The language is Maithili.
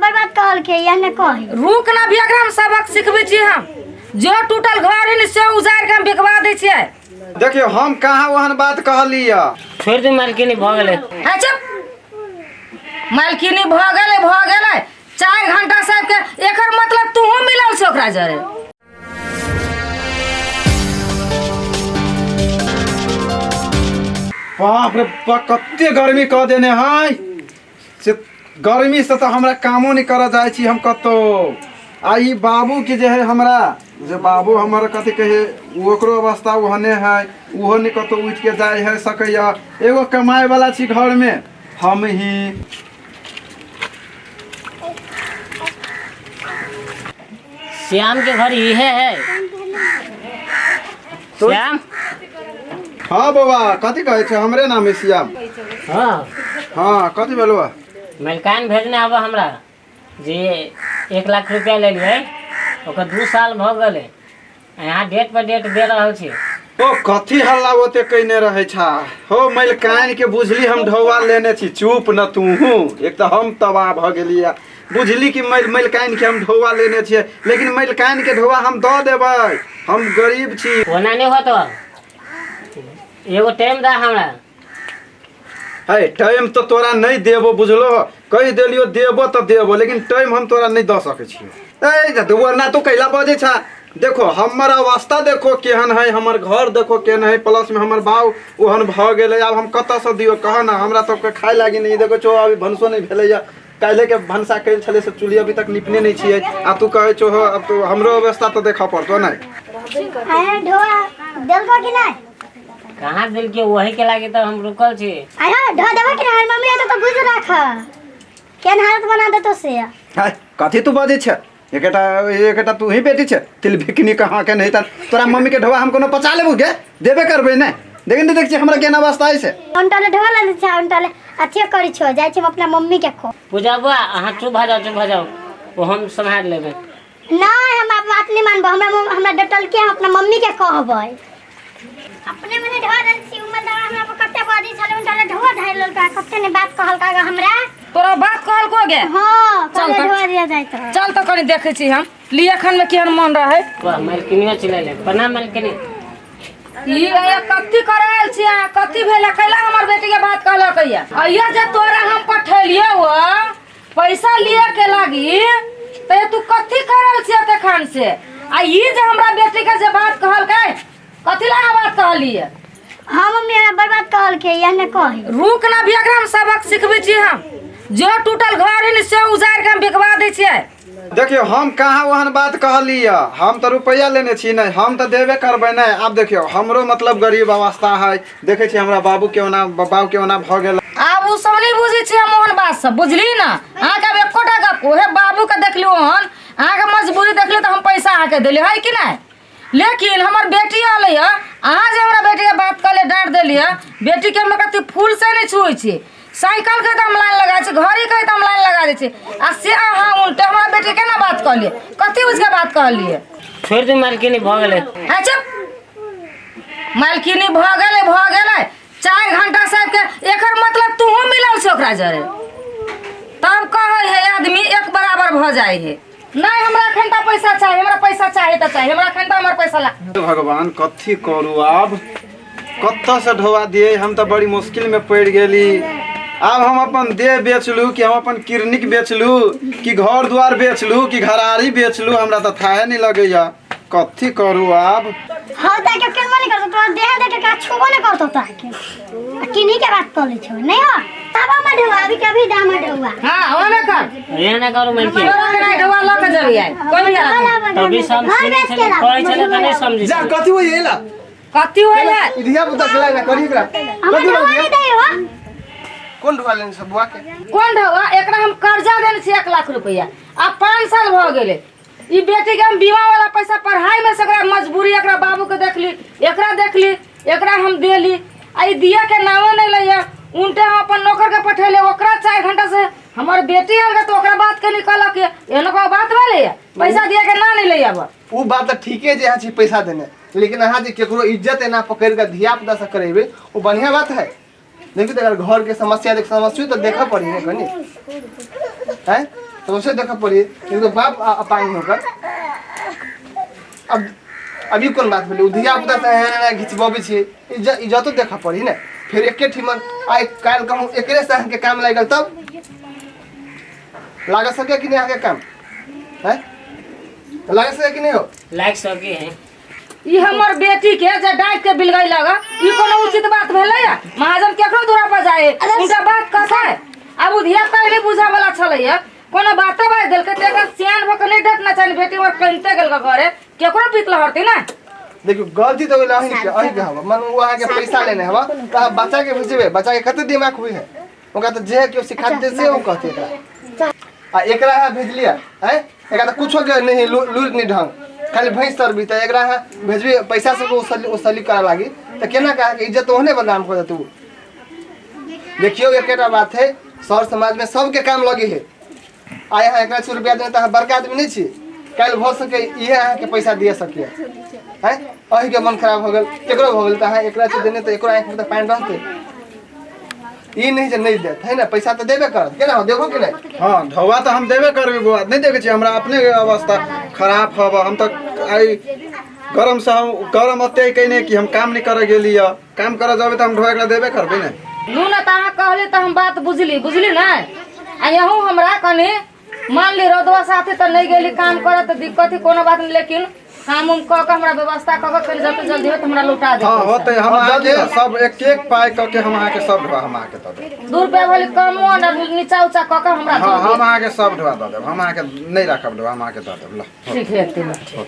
बर्बाद कहलकै यह ने कही। रुक ना भी, एकरा हम सबक सिखबै छी। हम जो टूटल घर है ने से उजाड़ के हम बिकवा दै छियै। देखियौ, हम कहाँ ओहन बात कहली यऽ। छोड़ि दू मालकिनी, भऽ गेलै। है चुप। मालकिनी भऽ गेलै, भऽ गेलै। 4 घंटा साहब के एकर मतलब तूहू मिलल छै ओकरा जरे। बाप रे बाप, कते गर्मी कऽ देने है से। गर्मी से तऽ हमरा कामो नहि करऽ जाइ छी हम कतौ। आ ई बाबू के जे है, हमरा जे बाबू हमर कथी कहे, ओकरो अवस्था ओहने है, ओहो नहि कतौ उठि के जाइ है सकैया। एगो कमाए वाला छी घर में हम ही। श्याम के घर इहे है श्याम? हाँ बौआ, कथी कहै छै? हमरे नाम है श्याम। हाँ, कथी भेलौ? मलकान भेजने आबऽ हमरा जे 1 लाख रुपया लेलियै, ओकर 2 साल भऽ गेलै, यहाँ डेट पर डेट दे रहल छी। ओ कथी हल्ला ओते कैने रहै छा हो? मलिकाइन के बुझली हम ढौआ लेने छी। चुप न तूहू, एक तऽ हम तबाह भऽ गेलियै। बुझली कि मलिकाइन के हम ढौआ लेने छियै, लेकिन मलिकाइन के ढौआ हम दऽ देबै, हम गरीब छी। ओना नहि होतो, एगो टाइम दा हमरा। है, टाइम तऽ तोरा नहि देबो, बुझलो? कहि देलियो, देबो तऽ देबो, लेकिन टाइम हम तोरा नहि दऽ सकै छियो। ए वरना तू कैला बजै छा? देखो, हमर अवस्था देखो केहन है, हमर घर देखो केहन है, प्लस में हमर बाउ ओहन भऽ गेलै। आब हम कतऽसँ दियौ, कह ने? हमरा सबके खाय लागी नहि देखो छौ, अभी भनसो नहि भेलैया। काल्हि के भनसा कैल छलै से चूल्ही अभी तक निपने नहि छियै आ तू कहै छौ। अब तो हमरो अवस्था तऽ देखऽ पड़तो नहि? अरे ढोआ देलको कि नहीं? कहाँ देलकै? वही के लागे तऽ हम रुकल छी। अरे ढो देबो कि नहीं? मम्मी तो बुझ राख केन हालत बना देतो से। है, कथी तू बजै छै? एकेटा एकेटा तू ही बेटी छै तिल भिकनी कहाँ के नहीं। तऽ तोरा मम्मी के ढोआ हम कोनो पचा लेबू गे? देबे करबै ने। देख ने, देख छी हमरा केना अवस्था है से। उनटाले ढोआ ले छै, उनटाले अथियो करी छो। जाइ छी हम अपना मम्मी के खो। पूजा बुआ, अहाँ चुप भऽ जाओ, चुप भऽ जाओ, ओ हम सम्हारि लेबै। नहीं, हम अब बात नहीं मानबो। हमरा हमरा डटल के हम अपना मम्मी के कहबै। अपने मने ढोआ देल छी उमर दवा हमरा पर कते बजै छलै। उनटाले ढोआ धरि लेलकै, कते ने बात कहलका ग हमरा। तोरा बात कहल को गे? हाँ। चल कहले तऽ। ढोआ दिया जाय तऽ। चल तऽ, कनि देखै छी हम ली एखन में केहन मन रहै। वाह, मालकिनियो चिल्लै। प्रणाम मालकिनी। ई ये कथी करायल छी अहाँ? कथी भेलै? कैला हमर बेटी के बात कहलक ये? अइया जे तोरा हम पठेलियो हो पैसा लिए के लागी, ते तू कथी करल छी एखन से? आ ई जे हमरा बेटी के जे बात कहलकै, कथी लगा बात कहलिए? हाँ मम्मी, हमरा बर्बाद कहलकै यह ने कही। रुक ना भी, एकरा हम सबक सिखबै छी। हम जो टूटल घर है ने से उजाड़ के हम बिकवा दै छियै। देखियौ, हम कहाँ ओहन बात कहली यऽ। हम तऽ रुपैआ लेने छी नहि, हम तऽ देबे करबै नहि। आब देखियौ, हमरो मतलब गरीब अवस्था है, देखै छी हमरा बाबू के ओना, बाबू के ओना भऽ गेल। आब ओ सब नहि बुझै छियै हम ओहन बात सब, बुझली ने? अहाँके आब एकोटा गप, ओहे बाबूके देखलियै ओहन, अहाँके मजबूरी देखलियै तऽ हम पैसा अहाँके देलियै है कि नहि? लेकिन हमर बेटी अलै हँ, अहाँ जे हमरा बेटीके बात कहलियै, डाँटि देलियै बेटीके, हम कथी फूल से नहि छुए छी, साइकिल के तऽ हम लाइन लगा छी, घड़ी के तऽ हम लाइन लगा दै छी, आ से अहाँ उल्टे हमरा बेटी केना बात कहलियै? कथी बुझिके बात कहलियै? छोड़ि दू मालकिनी, भऽ गेलै। है चुप। मालकिनी भऽ गेलै, भऽ गेलै। 4 घंटा साहब के एकर मतलब तूहू मिलल छै ओकरा जरे। तब कहै है आदमी एक बराबर भऽ जाइ है। नहीं, हमरा एखन तऽ पैसा चाही, हमरा पैसा चाही तऽ चाही, हमरा एखन तऽ हमर पैसा ला। भगवान, कथी करू आब? कतऽसँ ढोआ दियै? हम तऽ बड़ी मुश्किलमे पड़ि गेली। आब हम अपन देह बेचलू कि हम अपन किडनीक बेचलू कि घर दुआर बेचलू कि घरारी बेचलू, हमरा तऽ थाहे नहि लगैया। कथी करू आब? हाँ, ताके केलबो नहीं करतो, तोरा देह देख के छुबो नहीं करतो ताके। आ किन्हीं के बात कर ले छो नहीं हो तब हम ढुआ अभी कभी दाम ढुआ। हाँ, ओने कर। एहन नहि करू मालकिन। तोरा के नहीं ढोआ लऽ के जबी आइ कोई भी हालत में। तभी सब घर सुनै बेच के छलै, लाब। कहै छलै तऽ नहि समझै जा छलै। कथी होई एला? कथी होइल है? ई धिया पुता खेलाय ना करी एकरा। हमरा कथी ढुआ होई? नहीं दे हो। कोन ढुआ लेने सब बुआ के? कोन ढोआ? एकरा हम कर्जा देने छी 1 लाख रुपया, आ 5 साल भऽ गेलै। ई बेटी के हम बीमा वाला पैसा पढ़ाई में से एकरा मजबूरी, एकरा बाबू के देखली, एकरा देखली, एकरा हम देली, आ ई दिया के नामे नहीं लैया। उनटे हम अपन नौकर के पठेले, ओकरा 4 घंटा से हमर बेटी आयल तो ओकरा बात के निकलक। एहनो कोनो बात भेलैया? पैसा दिया के ना नहीं लैया अब। उ बात तऽ ठीके जे अहाँ छी पैसा देने, लेकिन अहाँ जे केकरो इज्जत एना पकड़ि कऽ धिया पुता से करेबै, ओ बढ़िया बात है? देखियौ तऽ अगर घर के समस्या देख समस्या तऽ देखऽ पड़ी ने कनि। हैं, तो उसे देखऽ पड़ी, लेकिन तो बाप अपांग होकर। अब अभी कोन बात भेलै? ओ धिया पुता से एहन एना घिचबबै छियै, इज्जत इज्जतो देखऽ पड़ी ने। फेर एके ठिमन आइ काल्हि कहूँ एकरे से अहाँके काम लागि गेल तब लागऽ सके कि नहि अहाँके काम हैं? लागि सके कि नहि हो? लागि सके है। ई हमर बेटी के जे डांट के बिलगै लगा, ई कोनो उचित बात भेलै? महाजन केकरो दूरा पर जाए उनका बात कहतै? आब उ धिया पहिले बुझा वाला छलैया, कोनो बाते बाजि देलकै तऽ एकर सियान भऽ के नहि डटना चाही। बेटी हमर कनिते गेल घरे, केकरो बीत लहरतै ना। देखियौ, गलती तऽ ओहि अहीँके अहीँके हवा। मानू ओ अहाँके पैसा लेने हवा तऽ अहाँ बच्चाके भेजबै, बच्चाके कते दिमाग हुई है? ओकरा तऽ जे केओ सिखा देतै से ओ कहतै एकरा। आ एकरा अहाँ भेजलियै आँय, एकरा तऽ कुछो के नहीं लूरि नहीं ढंग, खाली भैंस तरबी। तऽ एकरा अहाँ भेजबै पैसा सबके उसली उसली करऽ लागी तऽ केना के अहाँके इज्जत ओहने बदनाम कऽ देतै ओ। देखियौ, एकेटा बात है, शहर समाजमे सबके काम लगे है। आइ अहाँ एकरा 100 रुपया देने तऽ अहाँ बड़का आदमी नहि छी, काल्हि भऽ सके इहे अहाँके पैसा दिए सकिए। आँय, अहीँके मन खराब भऽ गेल, केकरो भऽ गेल तऽ अहाँ एकरा देने तऽ एकरो आँखिमे तऽ पानि रहतै। ई नहीं जे नहीं देत है ना, पैसा तऽ देबे करत। केना हो, देबो कि नहीं? हाँ, ढौआ तऽ हम देबे करबै बौआ। नहीं देखै छियै, हमरा अपने अवस्था खराब हब। हम तऽ आइ गरम से हम गरम ओते कयने कि हम काम नहीं करे गेली। हँ, काम करे जेबै तऽ हम ढौआ एकरा देबे करबै ने। लू ने, तऽ अहाँ कहली तऽ हम बात बुझली, बुझली ने? आ यहूँ हमरा कनि मान ली रौदवा साथे तऽ नहि गेली काम करऽ तऽ दिक्कत ही, कोनो बात नहीं, लेकिन काम उम कऽ के हमरा व्यवस्था कऽ के कनि जते जल्दी होत हमरा लौटा दे। हाँ, होते। हम हाँ, अहाँके जल्दी। सब एक एक पाइ कऽ के हम अहाँके सब ढोआ हम अहाँके दऽ देब। 2 रुपया भले कमो न नीचा ऊँचा कऽ के हमरा हाँ, दऽ हम दे। अहाँके सब ढोआ दऽ देब। हम अहाँके नहि राखब ढोआ, हम अहाँके दऽ देब। ल। ठीक है, ठीक।